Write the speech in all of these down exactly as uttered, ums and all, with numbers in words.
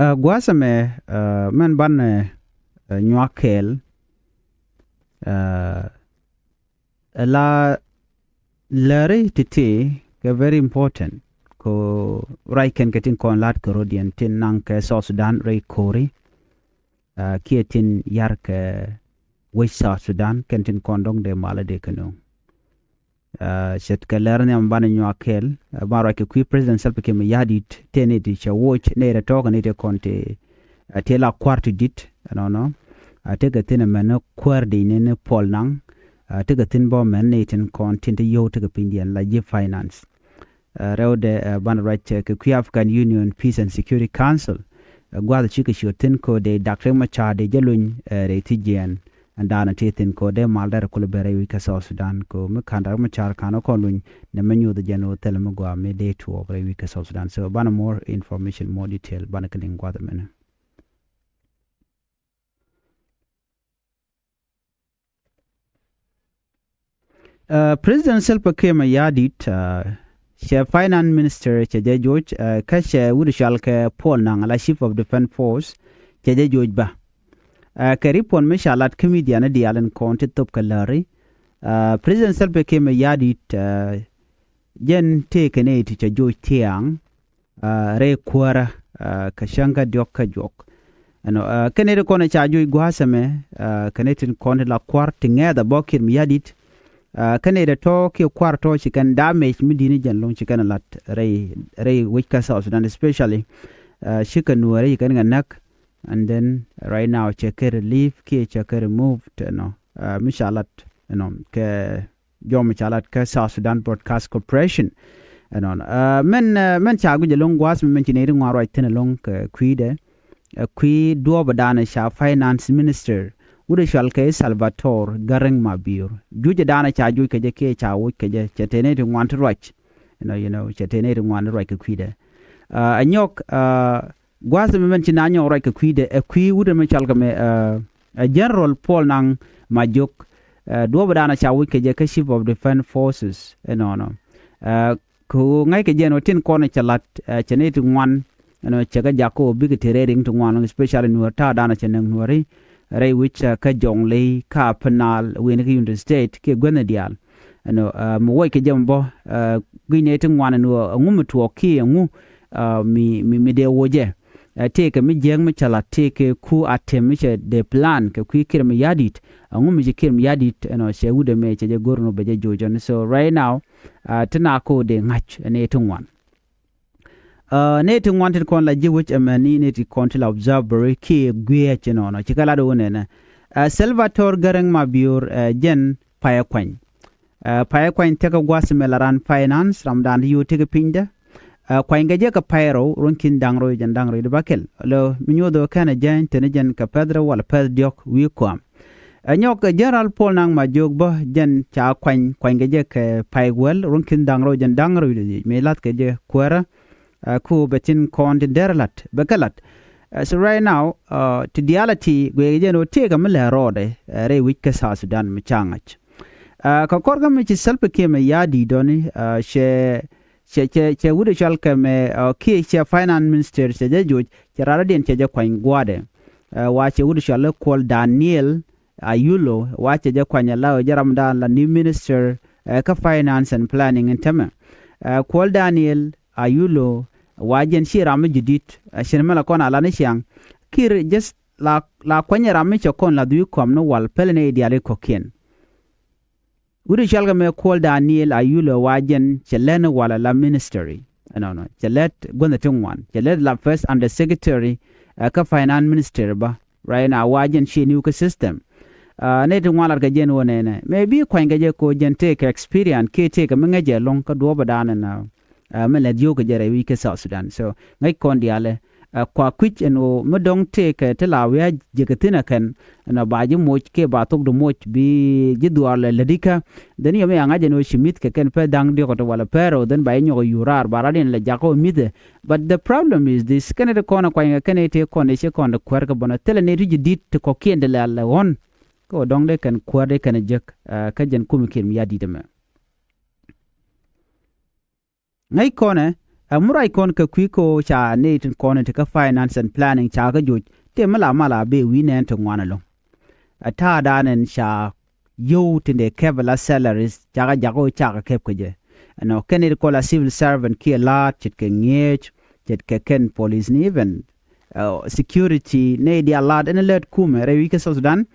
Ɛ gua̱a̱th ɛmɛ, ɛ mɛn banɛ ɛ nyuak kɛɛl, ɛ ɛ la läri ti̱ti̱ kɛ very important. Kɛ ruac kɛn kɛ tin kɔn la̱t kɛ rɔ̱diɛn tin naŋ kɛ South Sudan rɛy ko̱ri, ɛ kiɛ tin yar kɛ wec South Sudan kɛn tin kɔn dɔ̱ŋ dee malä dee kɛ nööŋ. Ɛ ce̱tkɛ lɛr nhiam banɛ nyuak kɛɛl, ɛ ban ruac kɛ kui̱ President Salva Kiir Mayardit tëë ni ti cɛ woc ni rɛ tɔ̱ɔ̱k ni ti kɔn ti ɛ ti la kua̱r ti di̱t ɛnɔnɔ. Ɛ tekɛ thi̱n ɛmɛn ni kuäär di̱c ni ni puɔl naŋ. Ɛ tekɛ thi̱n bä mɛn ni tin kɔn tin ti yio̱w tekɛ pinydiɛn la ji̱ finance. Ɛ rɛwdɛ ɛ banɛ ruac kɛ kui̱ African Union Peace and Security Council. Ɛ gua̱a̱th cikɛ ciöt thi̱n ko̱dɛ Dak Riek Machar dee jɛ luny ɛ rɛy thi̱jiɛn. Ɛn daanɔ ti thi̱n ko̱dɛ mal dɛr kulɛ ben rɛy wi̱c kä South Sudan ko̱ mi ka̱n Dak Riek Machar ka̱n ɔ kɔn luny nɛ mi nyuuth jɛn ɣöö thilɛ mi gɔaa mi dee tuɔɔk rɛy wi̱c kä South Sudan. So banɛ more information, more detail banɛ kɛ liŋ gua̱a̱th ɛmɛnɛ. Ɛ President Salva Kiir Mayardit ɛ cɛ finance minister cɛ jɛ joc, ɛ kä cɛ wut cɔal kɛ Paul Nang la chief of defense force cɛ jɛ joc bä. Ɛ kɛ report mi ca lat kä media ni diaal in kɔn ti thop kɛ läri. Ɛ President Salva Kiir Mayardit ɛ jɛn tëëkɛ ni ti cɛ joc thiaŋ ɛ rɛy kuäärä ɛ kɛ cäŋ kä diɔ̱k kä juɔk. Ɛnɔ ɛ kɛn nɛy ti kɔn ɛ ca joc gua̱a̱th ɛmɛ ɛ kɛn nɛy tin kɔn ti la kua̱r ti ŋɛ̈th ɛ bä Kiir Mayardit. Ɛ kɛn nɛy ti tɔ̱ kiɛ kua̱r tɔ̱ ci kɛn damage mi di̱t ni jɛn lo̱ŋ ci kɛn ɛ la̱t rɛy rɛy wec kä South Sudan, especially ɛ cikɛ nuɔ̱ɔ̱rä ci kɛn kɛ näk. And then right now cɛ kɛ relief kiɛ cɛ kɛ removed ɛnɔ ɛ mi ca lat ɛnɔ kɛ jɔm ca lat kä South Sudan Broadcast Corporation. Ɛnɔn ɛ mɛn ɛ mɛn ca guic ɛlɔ̱ŋ gua̱a̱th mɛn ci nɛy ti ŋuan ruac thi̱n ɛlɔ̱ŋ kɛ kui̱dɛ. Ɛ kui̱ duɔ̱ɔ̱p ɛ da̱a̱n ɛ ca finance minister wut ɛ cɔal kɛ Salvatore Garang Mabior. Juuc ɛ da̱a̱n ɛ ca juuc kɛ jɛ kiɛ ca woc kɛ jɛ cɛ tëë nɛy ti ŋuan ti ruac. You know, you know, cɛ tëë nɛy ti ŋuan ti ruac kɛ kui̱dɛ. Ɛ nyɔk ɛ gua̱a̱th ɛmɛ mɛn ci na nyɔk ruac kɛ kui̱dɛ ɛ kui̱ wut ɛmɛ cɔal kɛ mɛ ɛ ɛ General Paul Nang Majok. Ɛ duɔ̱ɔ̱p ɛ da̱a̱n ɛ ca woc kɛ jɛ kä chief of defense forces ɛnɔnɔ. Ɛ kɛ ɣöö ŋa̱ckɛ jɛn ɣöö tin kɔn cɛ la̱t ɛ cɛ nɛy ti ŋuan ɛnɔ cɛ kɛ jak kä ɣöö bikɛ te rɛy riŋ ti ŋuan lɔ̱ŋ, especially nuäär ta̱a̱ da̱a̱n cɛ näk nuääri rɛy wi̱c kä Jɔŋley kä Upper Nile wi̱i̱ni kä Unity State kiɛ guäthni diaal. Ɛnɔ ɛ mi wuɔc kɛ jɛ mi bä ɛ gui̱c nɛy ti ŋuan ɛn ɣöö ɛŋu mi tuɔɔk kiɛ ɛŋu ɛ mi mi mi dee woc jɛ. Ɛ tëëkɛ mi jiääk mi cɛ la̱t tëëkɛ ku a tɛm mi cɛ dee plan kɛ kui̱ Kiir Mayardit. Ɛŋu mi ci Kiir Mayardit ɛnɔ cɛ wut ɛmɛ cɛ jɛ go̱r ɛn ɣöö bɛ jɛ joc ɛn. So right now ɛ ti na ko̱o̱k dee ŋa̱c ɛ nɛy ti ŋuan. Ɛ nɛy ti ŋuan tin kɔn la ji̱ wec ɛmɛni nɛy ti kɔn ti la observer kiɛ guiɛc ɛnɔnɔ ci kɛ lat ɣöö nɛnɛ. Ɛ Salvatore Garang Mabior ɛ jɛn payɛ kuany. Ɛ payɛ kuany thiekä gua̱a̱th ɛmɛ la ran finance ramdan ti yo̱o̱ tëëkɛ pinydä. Ɛ kuany kɛ jɛ kɛ pay rɛw ruɔ̱n ki̱n da̱ŋ rɛw jɛn da̱ŋ rɛw di bäkɛl. Lö mi nyoth ɣöö kɛn ɛ jääny teni jɛn kɛ pɛth rɛw wala pɛth diɔ̱k wi̱i̱ kɔam. Ɛ nyɔk ɛ General Paul Nang Majok bä jɛn ca kuany kuany kɛ jɛ kɛ pay wäl ruɔ̱n ki̱n da̱ŋ rɛw jɛn da̱ŋ rɛw di dhiec mëë la̱th kɛ jɛ kuäärä. Ɛ ku bɛ tin kɔn tin dɛr la̱t bɛ kɛ la̱t. Ɛ so right now ɛ ti diaal ɛ ti guiɛ kɛ jɛn ɣöö tëëkɛ mi lɛ rɔɔdɛ ɛ rɛy wi̱c kä South Sudan mi ca ŋa̱c. Ɛ kɛ kɔr kä mi ci Salva Kiir Mayardit dɔ̱ni ɛ cɛ cɛ cɛ cɛ wut ɛ cɔal kɛ mɛ ɛ kiɛ cɛ finance minister cɛ jɛ joc cɛ raradiɛn cɛ jɛ kuany gua̱a̱dɛ. Ɛ wa cɛ wut ɛ cɔal ɛ Kuɔl Daniel Ayulo wa cɛ jɛ kuany ala ɣöö jɛ ramdan la new minister ɛ kä finance and planning in tämɛ. Ɛ Kuɔl Daniel Ayulo wa jɛn ci ram mi ji̱ di̱t ɛ cin mɛ la kɔn ala ni ciaŋ. Kiir just la la kuany ram mi cɛ kɔn la dhuy kɔm ni wal pɛl ni i̱ diaal i̱ kɔ̱kiɛn. Wut i̱ cɔal kɛ mɛ Kuɔl Daniel Ayulo wa jɛn cɛ lɛt ni wal ala ministry. Ɛnɔnɔ cɛ lɛt guänh ti ŋuan cɛ lɛt la first under secretary ɛ kä finance ministry ba. Right now wa jɛn ci niw kä system. Ɛ nɛy ti ŋuan lat kɛ jɛn wä nɛnɛ mɛ bi kuany kɛ jɛ ko jɛn tëëkɛ experience kiɛ tëëkɛ mi ŋäcɛ lɔ̱ŋ kä duɔ̱ɔ̱pä daanɛ na. Ɛ mi lät yio̱w kɛ jɛ rɛy wi̱c kä South Sudan. So ŋäc kɔn diaalɛ ɛ kua kui̱c ɛn ɣöö mi dɔ̱ŋ tëëkɛ ti la wi̱i̱ a jiäkä thi̱n ɛ kɛn. Ɛn ɔ ba ji̱ moc kiɛ ba thok di moc bi ji̱ dhuaar lɛ lätdikä. Then yɛ mi a ŋa̱c ɛn ɣöö ci mi̱th kɛ kɛn pɛth da̱ŋ diɔ̱k ɔtɔ walɛ pɛr ɔ then ba ji̱ nyɔk ɛ yuur raar ba rat in lɛ jakä ɔ mi̱thɛ. But the problem is this kɛn ɛ ti kɔn ɛ kuany kɛ kɛn ɛ ti kɔn ɛ ci kɔn di kuäär kɛ bɔnɔ thilɛ ni ti ji̱ di̱t ti kɔ̱kiɛn di lɛ lɛ ɣɔ̱n. Kɛ ɔ dɔ̱ŋ dee kɛn kuäär dee kɛn ɛ jek ɛ kä jɛn kumi kiɛn mi ya di̱t ɛmɛ. Ŋäc kɔnɛ Ɛ mi ruac kɔn kɛ kui̱ ko ca nɛy tin kɔn in ti kä finance and planning ca kä joc tëë mi la mal a bëë wi̱i̱ nɛɛn ti ŋuan ɛlɔ̱ŋ. Ɛ ta̱a̱dan in ca yio̱w tin dee kɛp ala salaries ca kä jak ɣöö ca kɛ kɛp kɛ jɛ. Ɛnɔ kɛn nɛy ti kɔn la civil servant kiɛ la̱a̱t ce̱tkɛ ŋi̱eec ce̱tkɛ kɛn police ni even security nɛy diaal la̱a̱t ɛn lät kumɛ rɛy wi̱c kä South Sudan.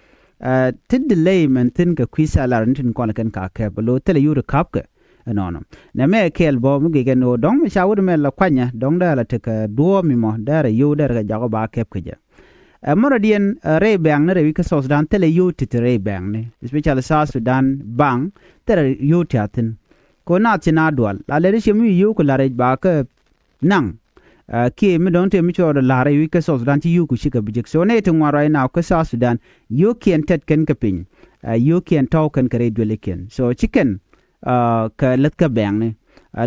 Ti delay mɛn thi̱n kɛ kui̱ salary ni tin kɔn kɛn ka kɛp lo thilɛ yio̱w ti ka̱pkɛ. Ɛnɔnɔ nɛ mɛ kɛɛl bä mi gikɛ ni ɣöö dɔ̱ŋ mi ca wut mɛ la kuanyɛ dɔ̱ŋ dee la tekɛ duɔ̱ɔ̱p mi mɔ dee rɛ yio̱w dee rɛ kɛ jak ɣöö ba kɛp kɛ jɛ. Ɛ märɔdiɛn rɛy bɛŋni rɛy wi̱c kä South Sudan thilɛ yio̱w ti̱ti̱ rɛy bɛŋni, especially South Sudan Bank thilɛ yio̱w tiathin. Ko nath ci na dual la lɛri ci mi yio̱w ku la̱r i̱ ba kä naŋ. Kiɛ mi dɔ̱ŋ tëë mi cuɔɔdɛ la̱r rɛy wi̱c kä South Sudan ci yio̱w ku cikɛ bi jek. So nɛy ti ŋuan ruac naw kä South Sudan yio̱wkiɛn tɛt kɛn kɛ piny. Yio̱wkiɛn tɔ̱w kɛn kɛ rɛy duëlikiɛn. So ci kɛn kɛ läth kä bɛŋni.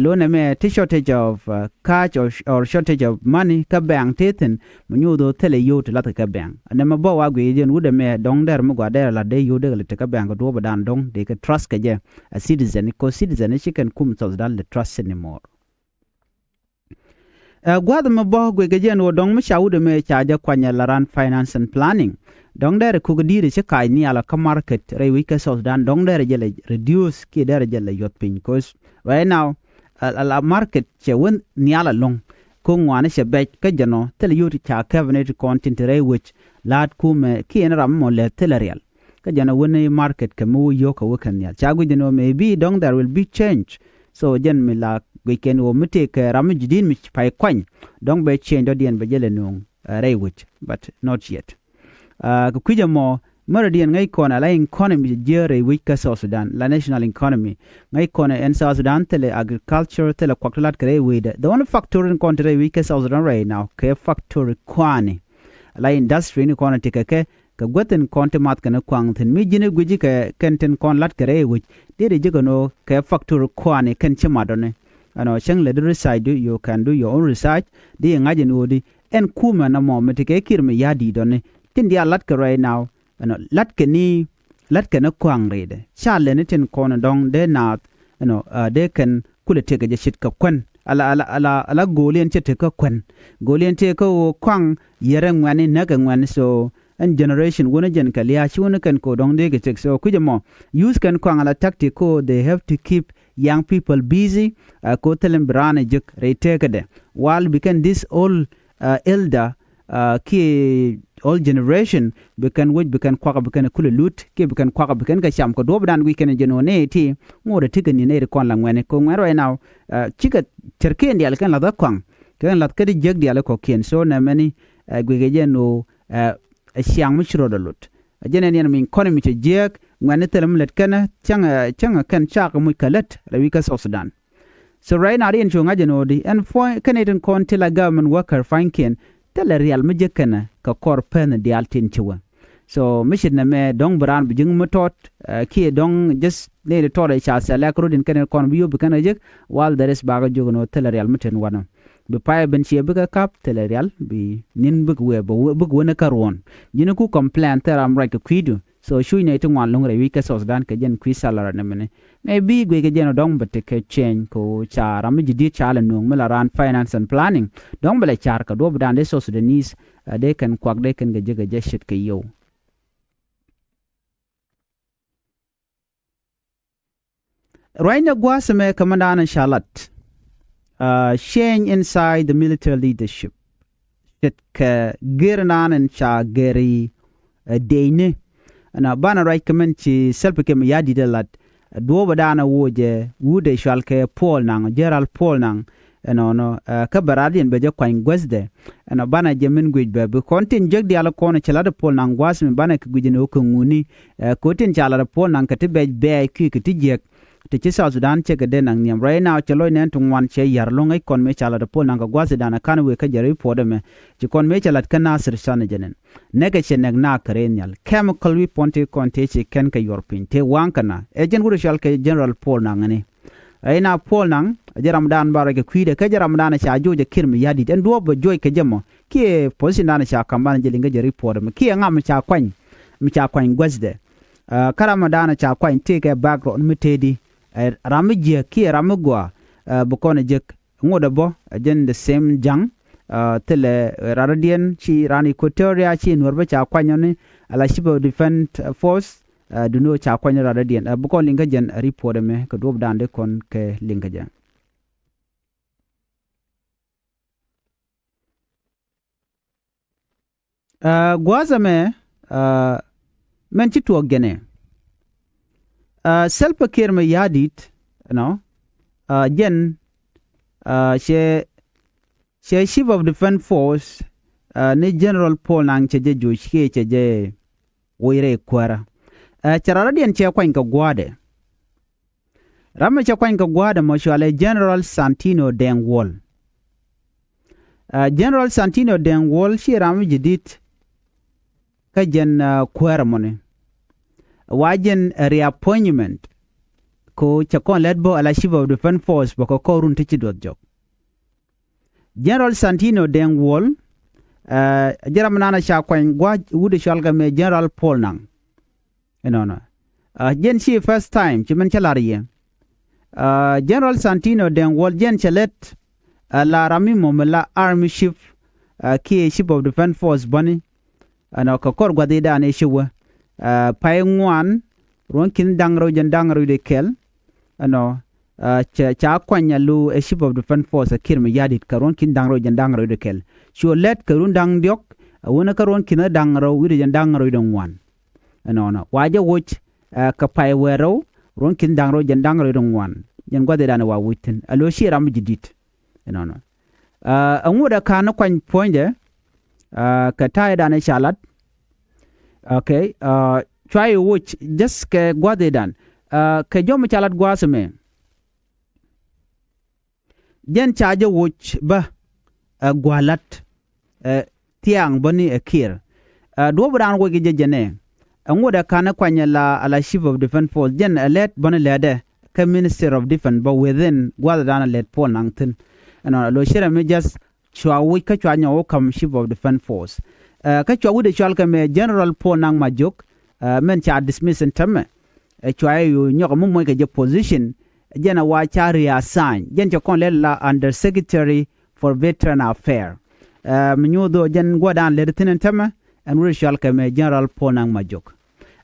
Lo nɛmɛ ti shortage of cash or shortage of money kä bɛŋ tëë thi̱n mi nyuuth ɣöö thilɛ yio̱w ti la̱thkɛ kä bɛŋ. Nɛmɛ bä wa guic jɛn wut ɛmɛ dɔ̱ŋ dɛr mi gɔaa dɛr la̱t dee yio̱w dee kɛ lät ti kä bɛŋ kɛ duɔ̱ɔ̱pdan dɔ̱ŋ dee kɛ trust kɛ jɛ. A citizen ko citizen ci kɛn kum South Sudan lɛ trust anymore. Ɛ gua̱th mi bä guic kɛ jɛn ɣöö dɔ̱ŋ mi ca wut ɛmɛ ca jɛ kuanyɛ la ran finance and planning. Dɔ̱ŋ dɛr kuk di̱i̱t ci kac nhial kä market rɛy wi̱c kä South Sudan dɔ̱ŋ dɛr jɛ lɛ reduce kiɛ dɛr jɛ lɛ yuɔth piny cause right now ala market cɛ wä nhial ɛlɔ̱ŋ. Ko ŋuani cɛ bɛc kä jɛn ɔ thilɛ yio̱w ti ca kɛp ni ti kɔn tin ti rɛy wec la̱a̱t kumɛ kiɛ ni ram mɔ lɛ thilɛ riɛl. Kä jɛn a wä ni market kɛ mi wä yio̱k kɛ wä kɛ nhial ca guic jɛn ɣöö maybe dɔ̱ŋ there will be change. So jɛn mi la guic kɛn ɣöö mi tëëkɛ ram mi ji̱di̱n mi pay kuany dɔ̱ŋ bɛ change dɔ̱diɛn bɛ jɛ lɛ nööŋ rɛy wec but not yet. Kɛ kui̱c ɛmɔ märɔdiɛn ŋäc kɔn ala economy jiɛ rɛy wec kä South Sudan la national economy. Ŋäc kɔn ɛn South Sudan thilɛ agriculture thilɛ kuak ti lat kɛ rɛy wecdɛ the only factory in kɔn ti rɛy wec kä South Sudan right now kɛ factory kua̱a̱ni. Ala industry ni kɔn ti kɛ kɛ kɛ guäthin kɔn ti math kɛn kuaŋ thi̱n mi ji̱n i̱ gui̱ci kɛ kɛn tin kɔn lat kɛ rɛy wec. Diet i̱ ji̱ kɛn ɣöö kɛ factory kua̱a̱ni kɛn ci matdɔni. Ɛnɔ cäŋ lɛ di research du you can do your own research. Di i̱ ŋa̱c ɛn ɣöö di ɛn kumɛ nɔmɔ mi ti kɛ ki̱r mi ya̱ di̱i̱dɔni tin diaal lat kɛ right now. Ɛnɔ lat kɛ ni lat kɛ ni kuaŋ ri̱i̱dɛ ca lɛni tin kɔn dɔ̱ŋ dee naath. Ɛnɔ dee kɛn kulɛ tekɛ jɛ ce̱tkɛ kuän ala ala ala ala go̱o̱liɛn cɛ tekɛ kuän. Go̱o̱liɛn tekɛ ɣöö kuaŋ yɛrɛ ŋuɛ̈ni näkɛ ŋuɛ̈ni so ɛn generation wunä jɛn kɛ lia̱a̱ ci wunä kɛn ko̱ dɔ̱ŋ dee kɛ cek so kui̱c ɛmɔ. Use kɛn kuaŋ ala tactic ko they have to keep young people busy. Ko thilɛ bi raan ɛ jek rɛy tekädɛ wal bi kɛn this old elder kiɛ old generation bi kɛn wec bi kɛn kuak bi kɛn kulɛ lut kiɛ bi kɛn kuak bi kɛn kɛ cam kɛ duɔ̱ɔ̱pdan guic kɛn jɛn ɣöö nɛy ti ŋo̱o̱rɛ tekɛ ni nɛy ti kɔn la ŋuɛ̈ni ko ŋuɛ̈n right now. Cikɛ cärkiɛn diaal kɛn la̱th ɛ kuaŋ kɛn la̱th kä di jiäk diaal ɛ kɔ̱kiɛn so nɛmɛni guic kɛ jɛn ɣöö ɛ ciaŋ mi ci rɔɔdɛ lot. Ɛ jɛn ɛn yɛn mi economy cɛ jiääk ŋuɛ̈tni thilɛ mi lät kɛnɛ cäŋɛ cäŋɛ kɛn cakɛ muc kɛ lät rɛy wi̱c kä South Sudan. So right now di ɛn cu ŋa̱c ɛn ɣöö di ɛn puɔ̱ny kɛn i̱ tin kɔn ti la government worker pua̱nykiɛn thilɛ rial mi jiäk kɛnɛ kɛ kɔr pɛn diaal tin ci wä. So mi cit nɛmɛ dɔ̱ŋ bi raan bi ji̱ŋ mi tɔt kiɛ dɔ̱ŋ just nɛy ti tɔt ɛ ca thɛl lɛk rot in kɛn i̱ kɔn bi yop bi kɛn kɛ jiäk. Wal there is bakɛ jiök ɛn ɣöö thilɛ rial mi tin wanɔ. Bi pay ben ciɛ bikɛ kap thilɛ rial bi ni̱n bikɛ wee bikɛ wee ni kä ruɔ̱n. Ji̱n ku complain thil ram ruac kɛ kui̱du. So cuc nɛy ti ŋuan lo̱ŋ rɛy wi̱c kä South Sudan kɛ jɛn kui̱ salary nɛmɛni. Maybe guic kɛ jɛn ɔ dɔ̱ŋ bɛ tekɛ change kɛ ɣöö ca ram mi ji̱ di̱t ca lɛ nööŋ mi la raan finance and planning. Dɔ̱ŋ bɛ lɛ car kɛ duɔ̱ɔ̱pdan dee South Sudanese dee kɛn kuak dee kɛn kɛ jek kɛ jɛ ce̱tkɛ yio̱w. Ruacnɛ gua̱a̱th ɛmɛ kɛ mɛndan ca lat. Change inside the military leadership. Ce̱tkɛ gɛr naan in ca gɛr i̱ dɛcni. Ɛn a banɛ ruac kɛ mɛn ci Salva Kiir Mayardit ɛ lat. Duɔ̱ɔ̱pɛ daanɛ woc ɛ wut ɛ cual kɛ Paul Nang, General Paul Nang. Ɛnɔnɔ kä bɛ radiɛn bɛ jɛ kuany guäthdɛ. Ɛnɔ banɛ jɛ min guic bɛ bi kɔn tin jiäk diaal kɔn cɛ lat ɛ Paul Nang gua̱a̱th mi banɛ kɛ guic ɛn ɣöö kɛ ŋuni. Ɛ ko̱ tin ca lat ɛ Paul Nang kɛ ti bɛc bɛɛc kui̱ kɛ ti jiäk. Ti ci South Sudan cɛ kɛ dee nak nhiam right now cɛ lɔc nɛn ti ŋuan cɛ yar lo̱ŋ ŋäc kɔn mëë ca lat ɛ Paul Nang kɛ gua̱a̱th Sudan ɛ ka̱n wëë kä jɛ report ɛmɛ. Ci kɔn mëë cɛ lat kä Nasir Shan jɛ nɛn. Nɛkɛ cɛ nɛk naak kɛ rɛy nhial chemical weapon ti kɔn ti ci kɛn kɛ yuɔr piny ti waŋ kɛ na ɛ jɛn wut ɛ cual kɛ General Paul Nang ɛni. Ɛ ina Paul Nang ɛ jɛ ramdan ba rɔc kɛ kui̱dɛ kä jɛ ramdan ɛ ca joc ɛ Kiir Mayardit ɛn duɔ̱ɔ̱p bɛ joc kɛ jɛ mɔ kiɛ position dan ɛ ca ka̱m ban jɛ liŋ kä jɛ report ɛmɛ kiɛ ŋa mi ca kuany mi ca kuany guäthdɛ. Kä ramdan ɛ ca kuany tëëkɛ background mi tëëdi ram mi jiäk kiɛ ram mi gɔaa bi kɔn ɛ jek. ŋot ɛ bɔ ɛ jɛn the same ja̱ŋ. Thilɛ ran rɔ̱diɛn ci ran Equatoria ci nuɔr bä ca kuany ɔni ala Chief of Defense Force. Duni ɔ ca kuany ran rɔ̱diɛn ɛ bi kɔn liŋ kä jɛn report ɛmɛ kɛ duɔp dan di kɔn kɛ liŋ kä jɛ. Gua̱a̱th ɛmɛ mɛn ci tuɔɔk jɛnɛ. Salva Kiir mɛ ya̱a̱ di̱t ɛnɔ jɛn cɛ cɛ Chief of Defense Force ni General Paul Nang cɛ jɛ joc kiɛ cɛ jɛ woc rɛy kuäärä. Cɛ ran rɔ̱diɛn cɛ kuany kɛ gua̱a̱dɛ. Ram mi cɛ kuany kɛ gua̱a̱dɛ mɔ cualɛ General Santino Deng Wol. General Santino Deng Wol ci ram mi ji̱ di̱t kä jɛn kuäärä mɔni. Wa jɛn reappointment ko cɛ kɔn lɛt bä ala Chief of Defense Force bä kɛ kɔr run ti ci duɔth jɔk. General Santino Deng Wol ɛ jɛ ram mi nan a ca kuany gua̱a̱ wut ɛ cual kɛ mɛ General Paul Nang. Ɛnɔnɔ jɛn ci first time ci mɛn cä lar yɛ. General Santino Deng Wol jɛn cɛ lɛt la ram mi mɔ mi la army chief kiɛ Chief of Defense Force bäni. Ɛnɔ kɛ kɔr gua̱dhidan ɛ ci wä pay ŋuan ruɔ̱n ki̱n da̱ŋ rɛw jɛn da̱ŋ rɛw de kɛl. Ɛnɔ ca kuany a lu ɛ Chief of Defense Force ɛ Kiir mi ya̱di̱t kɛ ruɔ̱n ki̱n da̱ŋ rɛw jɛn da̱ŋ rɛw de kɛl. Cu lɛt kɛ run da̱ŋ diɔ̱k ɛ wun ɛ kɛ ruɔ̱n ki̱n da̱ŋ rɛw wi̱cdɛ jɛn da̱ŋ rɛw de ŋuan. Ɛnɔnɔ wa jɛ woc kɛ pay wɛɛr rɛw ruɔ̱n ki̱n da̱ŋ rɛw jɛn da̱ŋ rɛw de ŋuan. Jɛn gua̱dhidan ɛ wa woc thi̱n a lu ci ram mi ji̱ di̱t. Ɛnɔnɔ ɛŋut ɛ ka̱n kuany puɔ̱nydɛ kɛ ta̱ydan ɛ ca lat. Okay. Cua i̱ woc just kɛ gua̱dhidan kɛ jɔm ca lat gua̱a̱th ɛmɛ. Jɛn ca jɛ woc bä ɛ gua̱a̱ lat ɛ thiaŋ bäni ɛ Kiir. Duɔ̱ɔ̱p dan woc kɛ jɛ jɛnɛ ɛŋut ɛ ka̱n kuany ala ala Chief of Defense Force jɛn ɛ lɛt bäni lɛtdɛ kä Minister of Defense bä within gua̱dhidan ɛ lɛt Paul Nang thi̱n. Ɛnɔ lo cirɛ mi just cua woc kä cua nyɔk wä ka̱m Chief of Defense Force. Kä cua wi̱cdɛ cual kɛ mɛ General Paul Nang Majok mɛn ca dismiss in tämɛ. Ɛ cua i̱ yo̱o̱ nyɔk mi moc kɛ jɛ position jɛn a wa ca reassign jɛn cɛ kɔn lɛl la Under Secretary for Veteran Affair. Mi nyuuth ɣöö jɛn gua̱dan lɛt thi̱n in tämɛ ɛn wi̱cdɛ cual kɛ mɛ General Paul Nang Majok.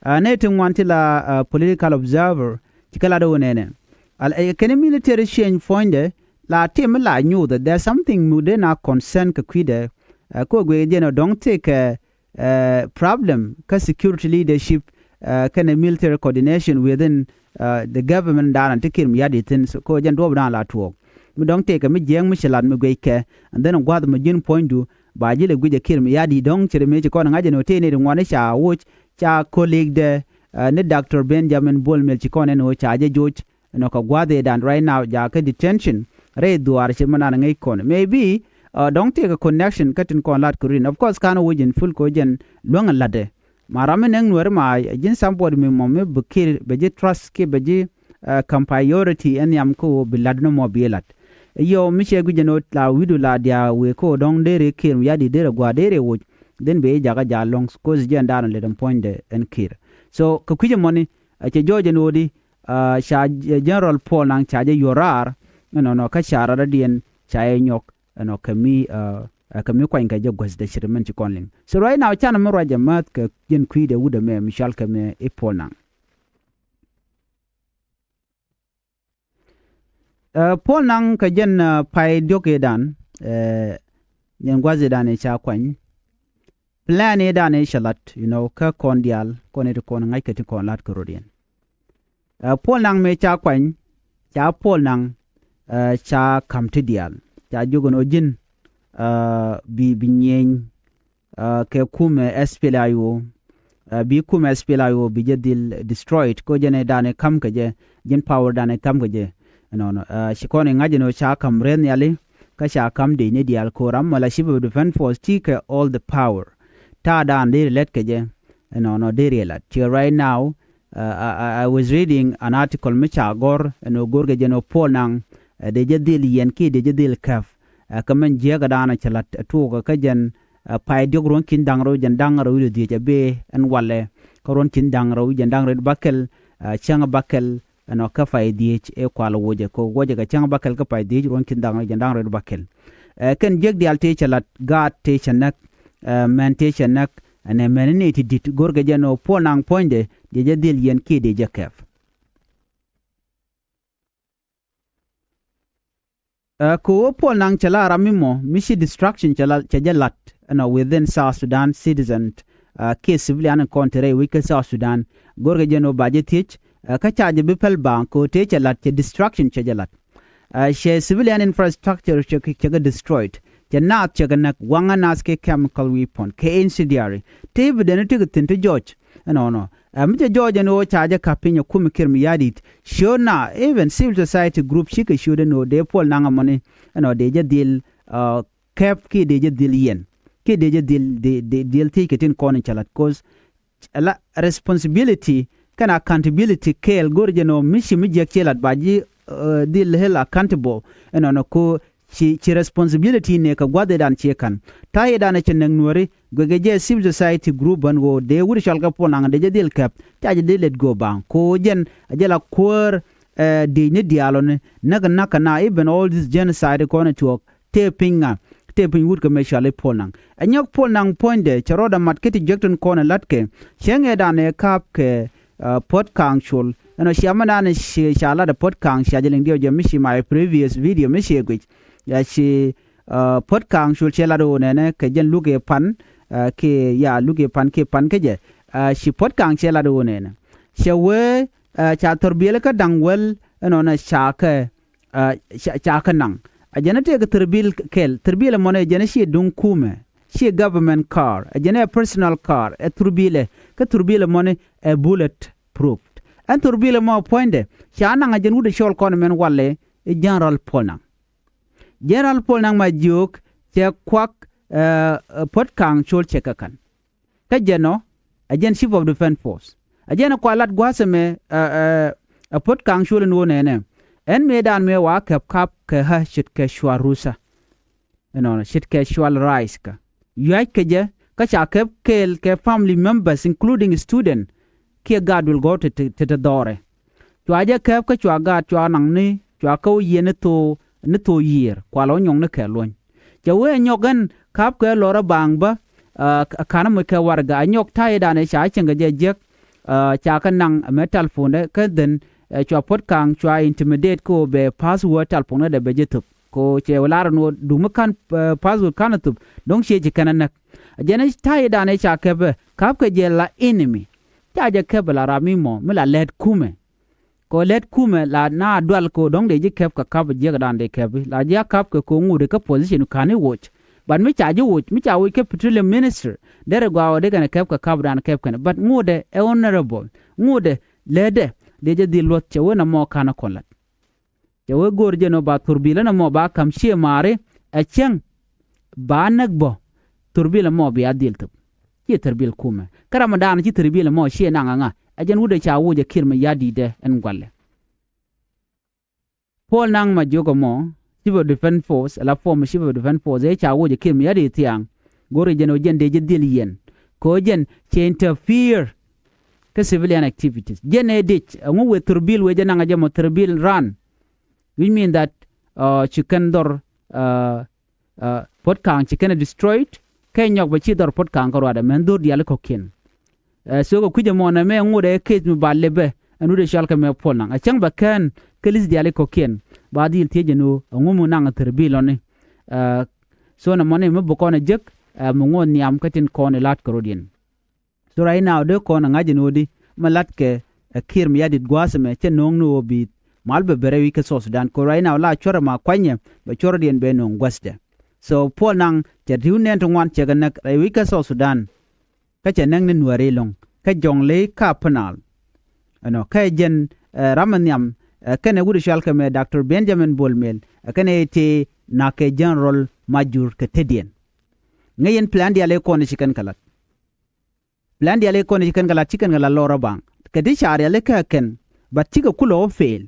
Nɛ ti ŋuan ti la Political Observer ci kɛ lat ɣöö nɛnɛ kɛn military change puɔ̱nydɛ la tim mi la nyuuth ɛ there's something mi dee na concern kɛ kui̱dɛ. Kä guic jɛn ɔ dɔ̱ŋ tekɛ problem kä security leadership kɛnɛ military coordination within the government dan ti Kiir mi ya̱di̱t thi̱n. Kä jɛn duɔ̱ɔ̱p dan la tuɔɔk mi dɔ̱ŋ tekɛ mi jiɛɛŋ mi ci lat mi guic kɛ. And then gua̱th mi ji̱n puɔ̱nydu ba ji̱ lɛ guic ɛ Kiir mi ya̱di̱t dɔ̱ŋ ci ri mi ci kɔn ŋa̱c ɛn ɣöö tëë ni ri ŋuan i̱ ca woc ca colleague dɛ ni Doctor Benjamin Bol Mel ci kɔn ɛn ɣöö ca jɛ joc. Ɛnɔ kɛ gua̱dhidan right now jakä detention rɛy dhuaar ci mi nan ŋäc kɔn maybe dɔ̱ŋ tëëkɛ connection kä tin kɔn lat kɛ rin. Of course ka̱n woc in full kɛ jɛn luäŋ in la̱tdɛ. Ma ram mi nɛŋ nuäri ma ji̱n somebody mi mɔ mi bi Kiir bɛ ji̱ trust kiɛ bɛ ji̱ ka̱m priority ɛn nhiam kä ɣöö bi la̱t ni mɔ bi la̱t. Yɔ mi cɛ gui̱c ɛn ɣöö la wi̱du la diaal wëë kä ɣöö dɔ̱ŋ dee rëë Kiir mi ya̱di̱t dee rɛ gua̱a̱r dee rɛ woc. Then bɛ ji̱ jakä ja̱ lɔ̱ŋ ko̱th jɛn da̱a̱n lɛ dɛm puɔ̱nydɛ ɛn Kiir. So kɛ kui̱c ɛmɔni a cɛ jɔɔc ɛn ɣöödi ca General Paul Nang ca jɛ yuɔr raar. Ɛnɔnɔ kä ca rat rɔ̱diɛn ca jɛ nyɔk ɛnɔ kɛ mi kɛ mi kuany kɛ jɛ guäth dee ci ri mɛn ci kɔn liŋ. So right now canɛ mi ruacɛ määth kɛ jɛn kui̱dɛ wut ɛmɛ mi cɔal kɛ mɛ i̱ Paul Nang. Paul Nang kɛ jɛn pay diɔ̱k i̱dan jɛn gua̱th i̱dan i̱ ca kuany. Plan i̱dan i̱ cɛ lat you know kä kɔn diaal kɔn i̱ ti kɔn ŋa̱ckɛ ti kɔn lat kɛ rɔ̱diɛn. Paul Nang mëë ca kuany ca Paul Nang ca ka̱m ti diaal ca jiök ɛn ɣöö ji̱n bi bi nyieny kɛ kumɛ S P L A I O. Bi kumɛ S P L A I O bi jɛ dhil destroyed kä jɛn ɛ dan ɛ ka̱m kɛ jɛ ji̱n power dan ɛ ka̱m kɛ jɛ. Ɛnɔnɔ ci kɔn i̱ ŋa̱c ɛn ɣöö ca ka̱m rɛth nhiali kä ca ka̱m dec ni diaal ko̱ram mɔ la Chief of Defense Force ti kɛ all the power. Ta̱a̱ dan deri lɛt kɛ jɛ ɛnɔnɔ deri ɛ lat ci right now. I was reading an article mi ca gɔ̱r ɛn ɣöö go̱rkɛ jɛn ɣöö Paul Nang dee jɛ dhil yiɛn kiɛ dee jɛ dhil käp. Kä mɛn jiääkä daanɔ cɛ la̱t ɛ tuɔɔkä kä jɛn pay diɔ̱k ruɔ̱n ki̱n da̱ŋ rɛw jɛn da̱ŋ rɛw i̱ dee dhiec ɛ bee ɛn walɛ kä ruɔ̱n ki̱n da̱ŋ rɛw jɛn da̱ŋ rɛw i̱ bakɛl cäŋ bakɛl Ɛnɔ kä pay dhieec ëë kual wuɔcɛ kɛ wuɔcɛ kɛ cäŋ bäkɛl kä pay dhieec ruɔ̱n ci da̱ŋ rɛw jiɛn da̱ŋ rɛw bäkɛl. Ɛ kɛn jiäk diaal tëë cɛ la̱t, gaat tëë cɛ näk, ɛ mɛn tëë cɛ näk, ɛnɛ mɛn ni ti di̱t go̱rkɛ jɛn ɣöö Puɔl Naŋ puɔ̱nydɛ dee jɛ dhil yiɛn kiɛ dee jɛ kɛp. Ɛ kɛ ɣöö Puɔl Naŋ cɛ la ram mi mɔ mi ci distraction cɛ la cɛ jɛ la̱t ɛnɔ within South Sudan citizen, ɛ kiɛ civilian in kɔn te rɛy wec kä South Sudan. Go̱rkɛ jɛn ɣöö ba jɛ thiec, ɛ kä ca jɛ bi päl baaŋ kɛ ɣöö tëë cɛ la̱t cɛ distraction cɛ jɛ la̱t. Ɛ cɛ civilian infrastructure cɛ kɛ cɛ kɛ destroyed. Cɛ naath cɛ kɛ näk, waŋä naath kɛ chemical weapon kɛ incendiary. Te bi deni tekɛ thi̱n ti jɔc ɛnɔnɔ. Ɛ mi cɛ jɔɔc ɛn ɣöö ca jɛ ka̱p piny ɛ kumɛ Kiir Mayardit. Ciötna, even civil society group cikɛ ciöt ɛn ɣöö dee Puɔl Naŋ ɛmɔni ɛnɔ dee jɛ dhil, ɛ kɛp kiɛ dee jɛ dhil yiɛn kiɛ dee jɛ dhil dhil dhil thiec kɛ tin kɔn in cɛ la̱t, 'cause ala responsibility kɛnɛ accountability kɛɛl go̱rɛ jɛn ɣöö mi ci mi jiäk ciɛ la̱t ba ji̱, ɛ dhil held accountable. Ɛnɔnɔ ko ci ci responsibility nɛ kɛ gua̱th ëëdan ciɛ ka̱n. Ta̱yɛ dan ɛ cɛ näk Nuääri guɛkɛ jɛ civil society group bän ɣöö dee wut cɔal kɛ Puɔl Naŋ dee jɛ dhil kɛp, ca jɛ dee let go baaŋ ko jɛn a jɛ la kuäär, ɛ dee ni diaalɔni näk näk kɛ na even all this genocide kɔn ɛ tuɔɔk. Tëë piny ŋa? Tëë piny wut kɛ mëë cɔal i̱ Puɔl Naŋ. Ɛ nyɔk Puɔl Naŋ puɔ̱nydɛ cɛ rɔɔdɛ mat kä ti jiäk tin kɔn ɛ la̱tkɛ. Cäŋ ɛ dan ɛ ka̱p kɛ, ɛ Puɔt Ka̱a̱ŋ Col. Ɛnɔ cia mi dan ɛ ci ca lat ɛ Puɔt Ka̱a̱ŋ cia jɛ liŋ diɔw jɛ mi ci my previous video mi ci ɛ guic. Ya ci, ɛ Puɔt Ka̱a̱ŋ Col ciɛ lat ɛ ɣöö nɛnɛ kɛ jɛn luk ɛ pan, ɛ kiɛ ya luk ɛ pan kiɛ pan kä jɛ. Ɛ ci Puɔt Ka̱a̱ŋ ciɛ lat ɛ ɣöö nɛnɛ cɛ wee, ɛ ca thɔr biɛli kä da̱ŋ wäl ɛnɔnɔ ca kɛ, ɛ ca ca kɛ naŋ. Ɛ jɛn ɛ tëëkɛ thurbil kɛl, thurbil ɛmɔni ɛ jɛn ɛ ciɛ duŋ kumɛ, ciɛ government car, ɛ jɛn ɛ personal car, ɛ thurbilɛ, kä thurbil ɛmɔni ɛ bullet proof. Ɛn thurbil ɛmɔ puɔ̱nydɛ ca naŋ ɛ jɛn wut ɛ cɔl kɔn ɛmɛn walɛ i̱ General Puɔl Naŋ. General Puɔl Naŋ Majiok cɛ kuak, ɛ Puɔt Ka̱a̱ŋ Col cɛ kɛ ka̱n. Kä jɛn ɔ ɛ jɛn Chief of Defence Force. Ɛ jɛn ɛ kua lat gua̱a̱th ɛmɛ, ɛ ɛ ɛ Puɔt Ka̱a̱ŋ Col ɛn ɣöö nɛnɛ ɛn mëëdan mëë wa kɛp kap kɛ ɣä ce̱tkɛ cua rusa. Ɛnɔnɔ ce̱tkɛ cua rice kä yua̱ckɛ jɛ kä ca kɛp kɛɛl kɛ family members including student kiɛ gaat duël gɔ̱r te te te dhɔrɛ. Cua jɛ kɛp kä cua gaat cua naŋ ni cua kä wä yieen ni thok ni thok yiëër kua lɔ nyɔŋ ni kɛ luɔ̱ny. Cɛ wee ɛ nyɔk ɛn ka̱pkɛ lɔrä baaŋ bä, ɛ ka̱n mi kɛ warɛga ɛ nyɔk ta̱yɛ danɛ ca cieŋ kɛ jɛ jiäk. Ɛ ca kɛ naŋ ɛmɛ talpondɛ kä dhen, ɛ cua Puɔt Ka̱a̱ŋ cua intimidate kä ɣöö bɛ password talpondɛ bɛ jɛ thöp. Ko cɛ wä lar ɛn ɣöö duŋ mi ka̱n, ɛ password ka̱n ɛ thöp do̱ŋ ciɛ ci kɛn ɛ näk. Ɛ jɛn ɛ ta̱yɛ danɛ ca kɛpɛ ka̱pkɛ jɛ la enemy. Ca jɛ kɛpɛ la ram mi mɔ mi la lɛt kumɛ. Kɛ ɣöö lɛt kumɛ la na dual kɛ ɣöö dɔ̱ŋ dee ji̱ kɛp kɛ kap jiäkdan dee kɛp i̱ la ji̱ a kap kɛ kɛ ŋut i̱ kä position ka̱n i̱ woc. But mi ca ji̱ woc mi ca woc kä petroleum minister derɛ gɔaa ɣöö dee kɛn ɛ kɛp kɛ kapdan kɛp kɛn. But ŋutdɛ ɛ honorable ŋutdɛ lɛtdɛ dee jɛ dhil luɔ̱th cɛ wen ɛmɔ ka̱n ɛ kɔn la̱t. Cɛ wee go̱o̱r jɛn ɔ ba thurbilä nɔmɔ ba ka̱m ciëë maari ɛ cäŋ ba näk bä. Thurbilä mɔ bia dhil thöp ciɛ thurbil kumɛ kä ram ɛ daanɔ ci thurbilä mɔ ciɛ naŋ aŋa. Ɛ jɛn wut ɛ ca woc ɛ Kiir Mayardit ɛ ɛn gua̱lɛ. Puɔl Naŋ Majiok ɛmɔ Chief of Defence Force ala former Chief of Defence Force ɛ ca woc ɛ Kiir Mayardit thiaŋ. Go̱o̱r jɛn ɔ jɛn dee jɛ dhil yiɛn kɛ ɔ jɛn cɛ interfere kä civilian activities. Jɛn ɛ dic ɛŋu wëë thurbil wëë jɛ naŋ ɛ jɛ mɔ thurbil ran. Which mean that, uh, ci kɛn dhɔr, uh, uh, Puɔt Ka̱a̱ŋ ci kɛn destroyed. Kɛ nyɔk bɛ ci dhɔr Puɔt Ka̱a̱ŋ kä ruadɛ mɛn dhor diaal kɔ̱kiɛn. Ɛ so kɛ kui̱c ɛmɔ nɛ mɛ ŋot ɛ case mi ba lɛpɛ ɛn wut ɛ cɔal kɛ mɛ Puɔl Naŋ ɛ cäŋ bɛ kɛn kä list diaal kɔ̱kiɛn. Ba dhil thiec ɛn ɣöö ɛŋu mi naŋ thurbil ɔni. Ɛ so nɛ mɔni mi bi kɔn ɛ jek, ɛ mi ŋot nhiam kä tin kɔn ɛ la̱t kɛ rɔ̱diɛn. So right now dee kɔn ɛ ŋa̱c ɛn ɣöö di mi la̱tkɛ ɛ Kiir Mayardit gua̱a̱th ɛmɛ cɛ no̱o̱ŋ ni ɣöö bi̱i̱th mal bɛ bɛ rɛy wi̱c kä South Sudan. Kɛ right now la cuɔrɛ ma kuanyɛ bɛ cuɔrɛ diɛn bɛ no̱o̱ŋ gua̱thdɛ. So Puɔl Naŋ cɛ ri̱w nɛn ti ŋuan cɛ kɛ näk rɛy wi̱c kä South Sudan. Kä cɛ näk ni Nuääri ɛlɔ̱ŋ kä Jɔŋley kä Upper Nile. Ɛnɔ kä jɛn, ɛ ram ɛ nhiam, ɛ kɛnɛ wut ɛ cɔal kɛ mɛ Doctor Benjamin Bol Mel ɛ kɛnɛ ɛ tëë na̱kɛ General Majur kɛ tetdiɛn. Ŋäc yɛn plan diaal ɛ kɔn ɛ ci kɛn kɛ la̱t. Plan diaal i̱ kɔn i̱ ci kɛn kɛ lat ci kɛn kɛ lat lɔr ɔ baŋ kɛ ti ca rialikä kɛn. But cikɛ kulɛ ɣä fail.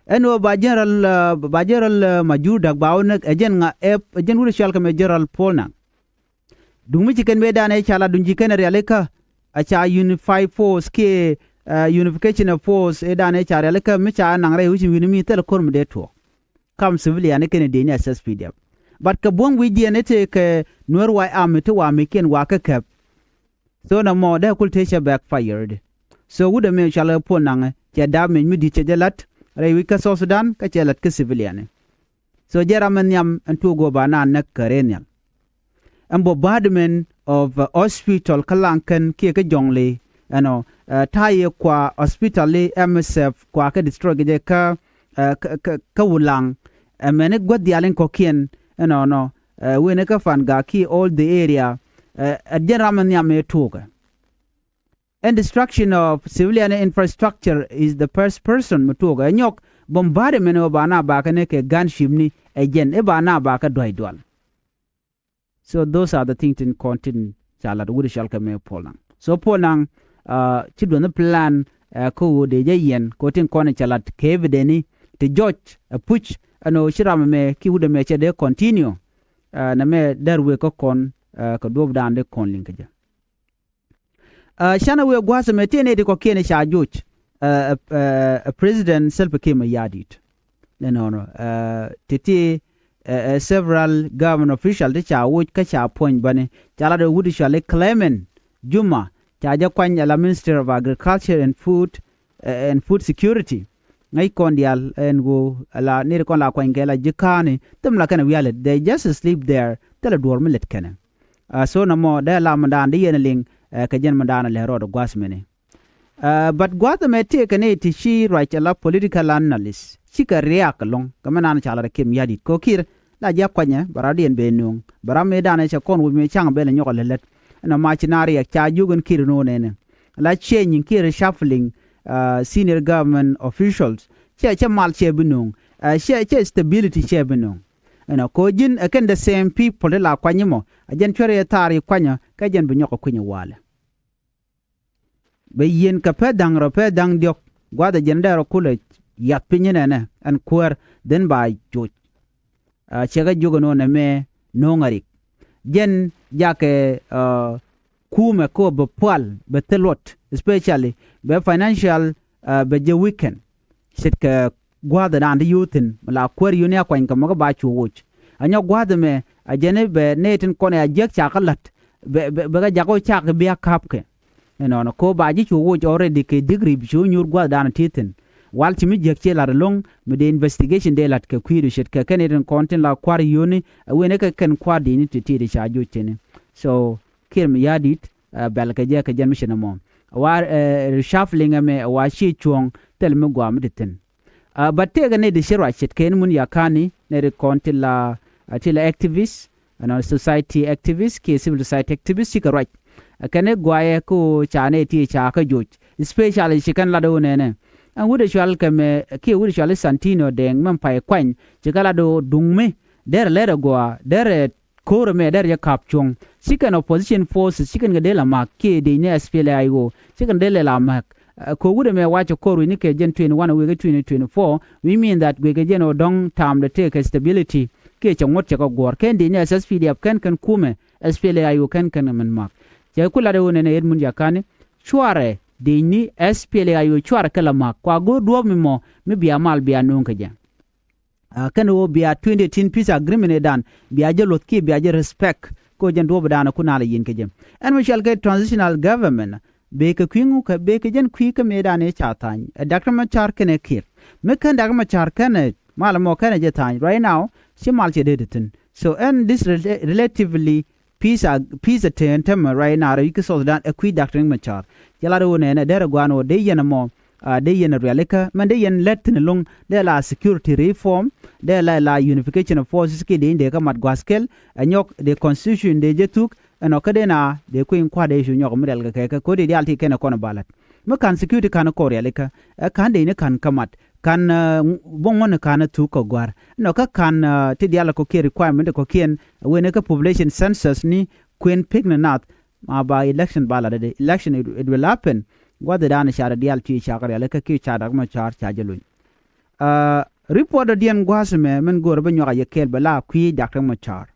Ɛn ɣöö ba General, uh, ba General, uh, Majur Dak ba ɣä näk ɛ jɛn ŋa ɛ jɛn wut ɛ cɔal kɛ mɛ General Puɔl Naŋ. Duŋ mi ci kɛn mëëdan ɛ ca lat duŋ ci kɛn ɛ rialikä ɛ ca Unified Force kiɛ, unification of force ëë dan ëë ca rialikä mi ca naŋ rɛy wi̱c wi̱ni mi thil ko̱r mi dee tuɔɔk. Kam civilian ëë kɛn ɛ dee ni S S P D F. But kɛ buɔ̱m wi̱cdiɛn ëë tëë kɛ Nuer White Army ti wa mikiɛn wa kä kɛp. So nɔmɔ dee kul tëë cɛ backfire di. So wut ɛmɛ cɔal ɛ Puɔl Naŋ ɛ cɛ damage mi di̱t cɛ jɛ la̱t rɛy wi̱c kä South Sudan kä cɛ la̱t kä civilian ɛ. So jɛ ram ɛ nhiam ɛn tuɔɔk ɣöö ba naan näk kɛ rɛy nhial. Ɛn bombardment of hospital kä Laŋkɛn kiɛ kä Jɔŋli ɛnɔ ta̱yɛ kua hospital i̱ M S F kua kä destroy kɛ jɛ kä kä Wulaŋ. Ɛmɛni guäth diaal in kɔ̱kiɛn ɛnɔnɔ wen kä Fangak kiɛ all the area. Ɛ jɛn ram ɛ nhiam ɛ tuɔɔkɛ. And destruction of civilian infrastructure is the first person mi tuɔɔkɛ ɛ nyɔk bombardment ɛ ba na bakɛ ni kɛ gunship ni ɛ jɛn ɛ ba na bakɛ duay dual. So those are the things tin kɔn tin ca lat wut cɔal kɛ mɛ Puɔl Naŋ. So Puɔl Naŋ ci duɔth ni plan kä ɣöö dee jɛ yɛn kɛ ɣöö tin kɔn ca lat kɛ evidence ni ti jɔc ɛ puc ɛn ɣöö ci ram ɛmɛ ki wut ɛmɛ cɛ dee continue. Nɛ mɛ dɛr wek kä kɔn kɛ duɔ̱pdan dee kɔn liŋ kɛ jɛ. Canɛ wëë gua̱a̱th ɛmɛ tëë nɛy ti kɔ̱kiɛn ca joc ɛ President Salva Kiir Mayardit. Nɛnɔnɔ ti ti several government official ti ca woc kä ca puɔ̱ny bäni ca lat ɛ wut cɔal i̱ Clement Juma ca jɛ kuany ala Minister of Agriculture and Food and Food Security. Ŋäc kɔn diaal ɛn ɣöö ala nɛy ti kɔn la kuany kɛ la ji̱ ka̱a̱ni thim la kɛn ɛ wialɛ, they just sleep there. Thilɛ duɔ̱ɔ̱r mi lät kɛnɛ. So nɔmɔ dee la mindan di yɛn liŋ kɛ jɛn mindan lɛ rɔɔd gua̱a̱th mini. But gua̱a̱th ɛmɛ tëëkɛ ni ti ci ruac ala political analyst cikɛ riak ɛlɔ̱ŋ kɛ mi nan ca lat ɛ Kiir Mayardit kɛ ɣöö Kiir la ji̱ a kuanyɛ bɛ rɔ̱diɛn bɛ nööŋ bɛ ram mëëdan cɛ kɔn woc mëë ca̱ŋ bɛ lɛ nyɔk ɛ lät lät. Ɛn ɔ mac ci naar riɛk ca jiök ɛn Kiir ɛn ɣöö nɛnɛ la change in Kiir reshuffling senior government officials. Cɛ cɛ mal cɛ bi nööŋ cɛ cɛ stability cɛ bi nööŋ. Ɛn ɔ kɛ ɣöö ji̱n ɛ kɛn the same people ti la kuany mɔ ɛ jɛn cuɛr yɛ thaar yi kuanyä kɛ jɛn bi nyɔk ɛ kui̱ny ɛ walɛ. Bɛ yieen kɛ pɛth da̱ŋ rɔ pɛth da̱ŋ diɔ̱k gua̱th ɛ jɛn dee rɔ kulɛ yath piny inɛnɛ ɛn kuäär dhen ba joc. Cɛ kɛ jiök ɛn ɣöö nɛmɛ no̱o̱ŋ a rik jɛn jakɛ kumɛ kä bɛ pual bɛ thil luɔt, especially bɛ financial bɛ jɛ weaken. Ce̱tkɛ gua̱a̱th ɛ daan ti yio̱o̱ thi̱n mi la kuäär yio̱o̱ni a kuany kɛ mɔ kä ba cu woc. A nyɔk gua̱a̱th ɛmɛ a jɛn i̱ bɛ nɛy tin kɔn ɛ a jiäk ca kä la̱t bɛ bɛ kɛ jak ɣöö cak bi a ka̱pkɛ. Ɛnɔnɔ kɛ ɣöö ba ji̱ cu woc already kɛ degree bi cu nyuur gua̱a̱th daan ti thi̱n. Wal ci mi jiäk ciɛ la̱t ɛlɔ̱ŋ mi dee investigation dee la̱t kɛ kui̱du ce̱tkɛ kɛn nɛy tin kɔn tin la kua̱r yio̱o̱ni a wen ɛ kɛ kɛn kua̱r di̱i̱ni ti ti̱i̱t ca joc tini. So Kiir Mayardit bɛl kɛ jɛ kɛ jɛn mi ci nɔmɔ. Wa reshuffling ɛmɛ wa ci cuɔ̱ɔ̱ŋ thil mi gua̱a̱ mi ti thi̱n. But tëëkɛ nɛy ti ci ruac ce̱tkɛ ni mun yakani nɛy ti kɔn ti la ti la activist ɛnɔ society activist kiɛ civil society activist cikɛ ruac. Kɛn i̱ guayɛ kä ɣöö ca nɛy ti ca kä joc especially ci kɛn lat ɣöö nɛnɛ ɛn wut ɛ cual kɛ mɛ kiɛ wut ɛ cual i̱ Santino Deng mɛn pay kuany ci kɛ lat ɣöö duŋ mi derɛ lɛr ɛ gɔaa derɛ ko̱r ɛmɛ derɛ jɛ ka̱p cuɔ̱ŋ. Cikɛn opposition forces cikɛn kɛ dee la ma̱k kiɛ dec ni S P L A I O cikɛn dee lɛ la ma̱k. Kɛ wut ɛmɛ wacɛ ko̱r wi̱ni kɛ jɛn twenty one wekɛ twenty twenty four, which mean that guikɛ jɛn ɔ dɔ̱ŋ ta̱a̱mdɛ tëëkɛ stability kiɛ cɛ ŋuɔ̱t cɛ kɛ guɔ̱ɔ̱r kɛn dec ni S S P D F kɛn kɛn kumɛ S P L A I O kɛn kɛn min ma̱k. Cɛ ku lat ɛ ɣöö nɛn ɛ yet mun jakani cuarɛ dec ni S P L A I O cuarɛ kɛ la ma̱k kua go̱o̱r duɔ̱ɔ̱p mi mɔ mi bia mal bia nööŋ kɛ jɛ. Kɛn ɣöö bia twenty eighteen peace agreement ëëdan bia jɛ luɔth kiɛ bia jɛ respect. Kɛ ɣöö jɛn duɔ̱ɔ̱p ëëdan ku nal ɛ yiɛn kɛ jɛ ɛn mi cɔal kɛ transitional government. Bëë kɛ kui̱ ŋu kɛ bëë kɛ jɛn kui̱ kä mëëdan ëë ca tha̱a̱ny ɛ Doctor Machar kɛnɛ Kiir. Mi kɛn Doctor Machar kɛnɛ mal ɛmɔ kɛnɛ jɛ tha̱a̱ny right now ci mal cɛ dee ti thi̱n. So ɛn this relatively peace a peace a tëën tämɛ right now rɛy wi̱c kä South Sudan ɛ kui̱ Doctor Riek Machar. Cɛ lat ɣöö nɛnɛ derɛ gua̱a̱n ɣöö dee yɛn ɛmɔ dee yɛn ɛ rialikä mɛn dee yɛn lät thi̱n ɛlɔ̱ŋ dee la security reform dee la la unification of forces kiɛ dee in dee kä mat gua̱a̱th kɛl. Ɛ nyɔk dee constitution dee jɛ thuk ɛnɔ kä dee na dee kui̱ny kua̱r dee cu nyɔk mi rialikä kɛ kä ko̱r dee diaal ti kɛn ɛ kɔn ɛ ba la̱t. Mi ka̱n security ka̱n ɛ kɔn rialikä ɛ ka̱n dee ni ka̱n kä mat ka̱n bo̱ŋ ŋuɔ̱n ka̱n ɛ thuk kɛ gua̱a̱r. Ɛnɔ kä ka̱n ti diaal ɛ kɔ̱kiɛn requirement ɛ kɔ̱kiɛn ɛ wen ɛ kä population census ni kuën pek ni nath. Ma ba election ba lat dee election it will happen. Gua̱th ɛ da̱a̱n ca rɛ diaal ti ca kɛ rialikä kiɛ ca Doctor Machar ca jɛ luny. Report dɔ̱diɛn gua̱a̱th ɛmɛ min go̱o̱rä bä nyuak a yɛ kɛɛl bɛ la kui̱ Doctor Machar.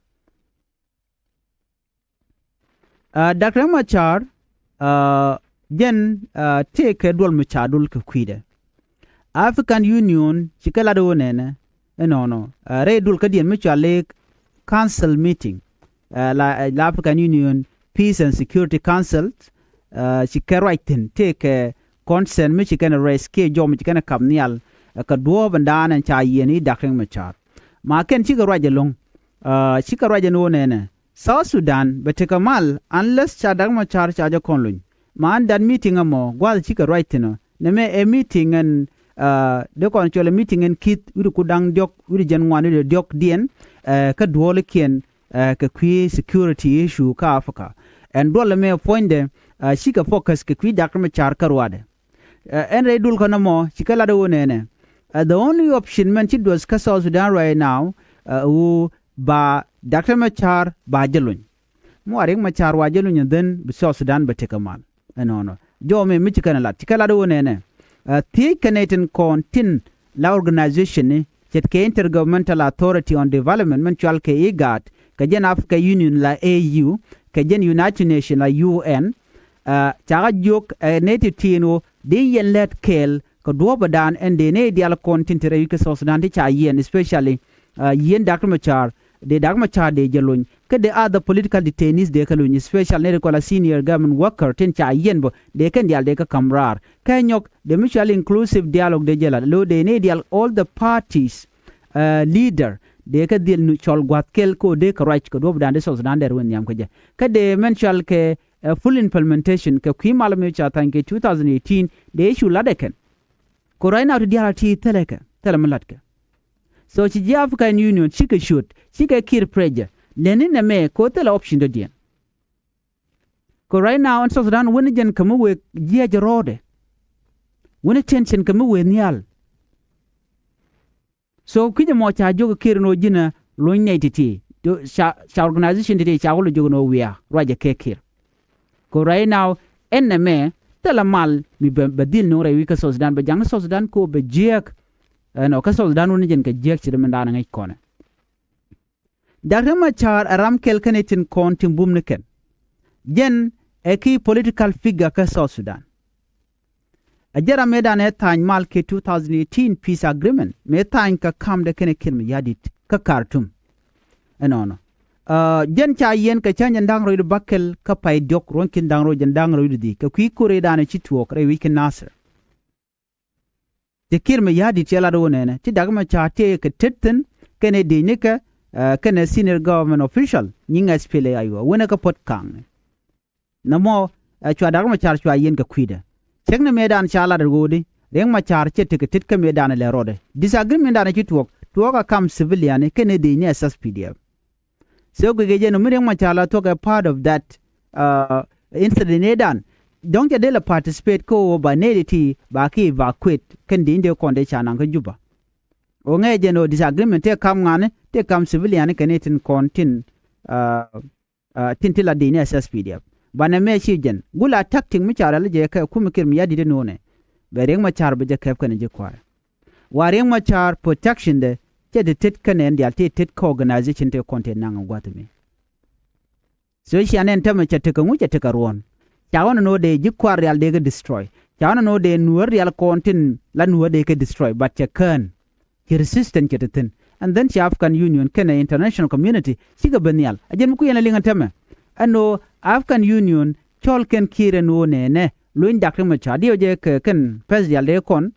Doctor Machar Jɛn tëëkɛ duɔl mi ca dul kɛ kui̱dɛ. African Union ci kɛ lat ɣöö nɛnɛ, inɔnɔ rɛy dul kädiɛn mi cɔal i̱ council meeting, la African Union Peace and Security Council, ci kɛ ruac thi̱n tëëkɛ concern mi ci kɛn ɛ raise kiɛ jɔw mi ci kɛn ɛ kap nhial kɛ duɔ̱ɔ̱p in daanɛ ca yiɛn i̱ Dak Riek Machar. Ma kɛn cikɛ ruac ɛlɔ̱ŋ, cikɛ ruac ɛn ɣöö nɛnɛ South Sudan bɛ tekɛ mal unless ca Dak Machar ca jɛ kɔn luny. Ma ɛn that meeting ɛmɔ gua̱th cikɛ ruac thi̱n ɔ nɛmɛ ɛ meeting ɛn dee kɔn cɔl ɛ meeting ɛn ki̱th wi̱cdɛ ku da̱ŋ diɔ̱k wi̱cdɛ jɛn ŋuan wi̱cdɛ diɔ̱k diɛn kä duɔ̱ɔ̱likiɛn kɛ kui̱ security issue kä Africa. Ɛn duɔl ɛmɛ puɔ̱nydɛ cikɛ focus kɛ kui̱ Dak Machar kä ruaadɛ. Ɛn rɛy dul kä nɔmɔ cikɛ lat ɛ ɣöö nɛnɛ the only option mɛn ci duɔth kä South Sudan right now ɛ ɣöö ba Dak Machar ba jɛ luny. Mi wa Riek Machar wa jɛ luny and then bi South Sudan bɛ tekɛ mal. Ɛnɔnɔ jɔw mi mi ci kɛn ɛ lat ci kɛ lat ɛ ɣöö nɛnɛ thiec kɛ nɛy tin kɔn tin la organization ni ce̱tkɛ Intergovernmental Authority on Development min cɔal kɛ IGAD kɛ jɛn Africa Union la A U kɛ jɛn United Nation la U N. Cakɛ jiök ɛ nɛy ti ti̱i̱n ɣöö dee yɛn lät kɛɛl kɛ duɔ̱ɔ̱pädan ɛn dee nɛy diaal kɔn tin te rɛy wi̱c kä South Sudan ti ca yiɛn, especially yieen Dak Machar, dee Dak Machar dee jɛ lony kä dee other political detainees dee kɛ lony, especially nɛy ti kɔn la senior government worker tin ca yiɛn bä dee kɛn diaal dee kɛ ka̱m raar. Kä nyɔk dee mi cɔal inclusive dialogue dee jɛ lat lo̱o̱ dee nɛy diaal all the parties leader dee kɛ dhil nu cɔl gua̱th kɛl kä dee kɛ ruac kɛ duɔ̱ɔ̱pädan dee South Sudan dee ruɔ̱n nhiam kä jɛ. Kä dee mɛn cɔal kɛ full implementation kɛ kui̱ mal mi ca tha̱ny kɛ two thousand eighteen dee cu lat ɛ kɛn. Kɛ right now ti diaal a ti thilɛ kɛ thilɛ mi latkɛ. So ci ji̱ African Union cikɛ ciöt cikɛ Kiir pressure lɛni nɛmɛ kɛ ɣöö thilɛ option dɔ̱diɛn. Kɛ right now ɛn South Sudan wänɛ jɛn kɛ mi wëë jiɛc rɔɔdɛ. Wänɛ tension kɛ mi wëë nhial. So kui̱c ɛmɔ ca jiök ɛ Kiir ɛn ɣöö ji̱n ɛ lony nɛy ti̱ti̱ ca organization ti̱ti̱ ca wä lɔ jiök ɛn ɣöö wiaa ruacɛ kɛ Kiir. Kɛ right now ɛn nɛmɛ thilɛ mal mi bɛ dhil nööŋ rɛy wi̱c kä South Sudan bɛ jaŋni South Sudan kɛ ɣöö bɛ jiääk. Ɛnɔ kä South Sudan wun ni jɛn kɛ jiääk ci dämɛndan ɛ ŋäc kɔnɛ. Dak Riek Machar ɛ ram kɛl kä nɛy tin kɔn tin bum ni kɛn. Jɛn ɛ ki political figure kä South Sudan. Ɛ jɛ ram mëëdan ɛ tha̱a̱ny mal kɛ two thousand eighteen peace agreement mëë tha̱a̱ny kɛ ka̱mdɛ kɛnɛ Kiir Mayardit kä Khartoum. Ɛnɔnɔ jɛn ca yiɛn kɛ cäŋ jɛn da̱ŋ rɔ̱ wi̱cdɛ bäkɛl kä pay diɔ̱k ruɔ̱n ki̱n da̱ŋ rɔ̱ jɛn da̱ŋ rɔ̱ wi̱cdɛ dhieec kɛ kui̱ ko̱r ëëdan ɛ ci tuɔɔk rɛy wi̱c kä Nasir. Ti Kiir Mayardit cɛ lat ɣöö nɛnɛ ti Dak Machar tëë kɛ tet thi̱n kɛnɛ diecnikɛ kɛnɛ senior government official nyiŋ S P L A I O wänɛ kä Puɔ̱t Kaŋ. Nɔmɔ ɛ cua Dak Machar cua yiɛn kɛ kui̱dɛ. Cäŋ ni mëëdan ca lat ɛ ɣöödi Riek Machar cɛ tekɛ tet kä mëëdan ɛ lɛ rɔɔdɛ disagreement dan ɛ ci tuɔɔk tuɔɔk a kam civilian kɛnɛ diecni S S P D F. So guikɛ jɛ nɔ mi Riek Machar la thuɔ̱k ɛ part of that incident ëëdan. Dɔ̱ŋ cɛ dee la participate kä ɣöö ba nɛy ti ti ba ki evacuate kɛn di̱ny dee kɔn dee ca naŋ kä Juba. Ɣöö ŋɛɛ jɛ nɔ disagreement tëë kam ŋa̱ni tëë kam civilian kɛ ni tin kɔn tin tin ti la di̱ny ni S S P D F. Banɛ mɛ ci jɛn gula tactic mi ca rɛl jɛ kɛ kumi Kiir Mayardit inɔnɛ. Bɛ Riek Machar bɛ jɛ kɛp kɛn ji̱ kua̱rɛ. Wa Riek Machar protection dɛ cɛ ti tet kä nɛn diaal ti tet kä organization ti kɔn ti naŋ gua̱th mi. So cia nɛn tämɛ cɛ tekɛ ŋu cɛ tekɛ ruɔ̱n. Ca ɣɔn nɔ dee ji̱ kua̱r diaal dee kɛ destroy. Ca ɣɔn nɔ dee nuäär diaal kɔn tin la nuäär dee kɛ destroy but cɛ kään. Ci resistance cɛ ti thi̱n. And then ci African Union kɛnɛ international community cikɛ ben nhial a jɛn mi kuiɛn a liŋ a tämɛ. Ɛn ɣöö African Union cɔl kɛn Kiir ɛn ɣöö nɛɛnɛ lony Dak Riek Machar diɛ wä jɛ kɛ kɛn pɛth diaal dee kɔn.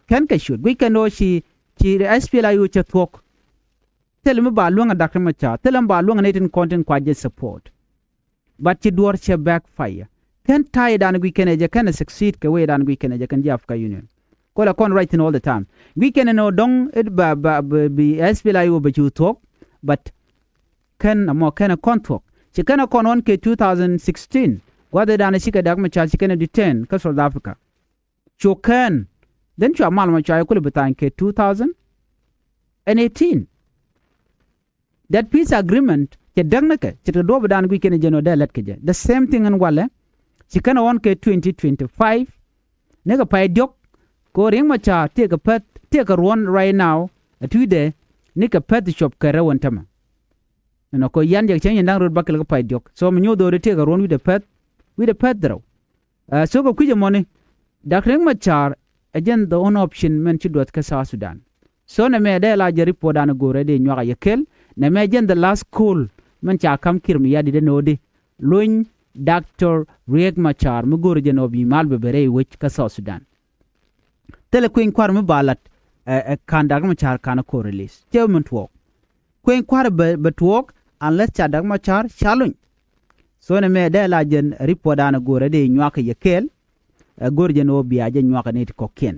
Kɛn kɛ ciöt guic kɛn ɣöö ci ci S P L A I O cɛ thuɔ̱k. Thilɛ mi ba luäŋ a Dak Riek Machar thilɛ mi ba luäŋ a nɛy tin kɔn tin kua jɛ support. But ci duɔ̱ɔ̱r cɛ backfire. Kɛn ta̱yɛ dan guic kɛn ɛ jɛ kɛn ɛ succeed kɛ wee dan guic kɛn ɛ jɛ kɛn ji̱ Africa Union. Kɔ la kɔn ruac thi̱n all the time guic kɛn ɛ nɔ dɔ̱ŋ it ba ba bi S P L A I O bɛ cu thuɔ̱k. But kɛn amɔ kɛn ɛ kɔn thuɔ̱k ci kɛn ɛ kɔn ɣɔn kɛ two thousand sixteen. Gua̱th ɛ dan ɛ cikɛ Dak Machar ci kɛn ɛ detain kä South Africa. Cu kään. Then cua mal mɔ cua yɛ kulɛ bi tha̱a̱ny kɛ two thousand and eighteen. That peace agreement cɛ däk nikɛ cɛ te duɔ̱ɔ̱p dan guic kɛn jɛ nɔ dee lät kɛ jɛ the same thing in walɛ. Ci kɛn ɣɔn kɛ twenty twenty five. Nikɛ pay diɔ̱k. Kɛ ɣöö Riek Machar tëëkɛ pɛth tëëkɛ ruɔ̱n right now. Ɛ tui̱dɛ nikɛ pɛth cuɔp kɛ rɛw ɛn tämɛ. Ɛnɔ kɛ yan jɛ cäŋ yɛn da̱ŋ röt bakɛl kɛ pay diɔ̱k so mi nyoth ɣöö dee tëëkɛ ruɔ̱n wi̱cdɛ pɛth wi̱cdɛ pɛth dhɛrɛw. Ɛ, so kɛ kui̱c ɛmɔni, Dak Riek Machar ɛ jɛn the only option mɛn ci duɔth kä South Sudan. So nɛmɛ dee la jɛ report dan go̱o̱rɛ dee nyuak a yɛ kel, nɛmɛ jɛn the last call mɛn ca kam Kiir Mayardit ɛn ɣöö di luny Doctor Riek Machar mi go̱o̱rɛ jɛn ɣöö bi mal bɛ bɛ rɛy wec kä South Sudan. Thilɛ kueny kua̱r mi ba lat, ɛ, ɛ, kan Dak Machar kan kɔ release. Cɛ min tuɔɔk. Kueny kua̱r bɛ, bɛ tuɔɔk, unless ca Dak Machar ca luny. So nɛmɛ dee la jɛn report dan go̱o̱rɛ dee nyuak a yɛ kel, ɛ, go̱o̱rɛ jɛn ɣöö bia jɛ nyuak a nɛy ti kɔ̱kiɛn.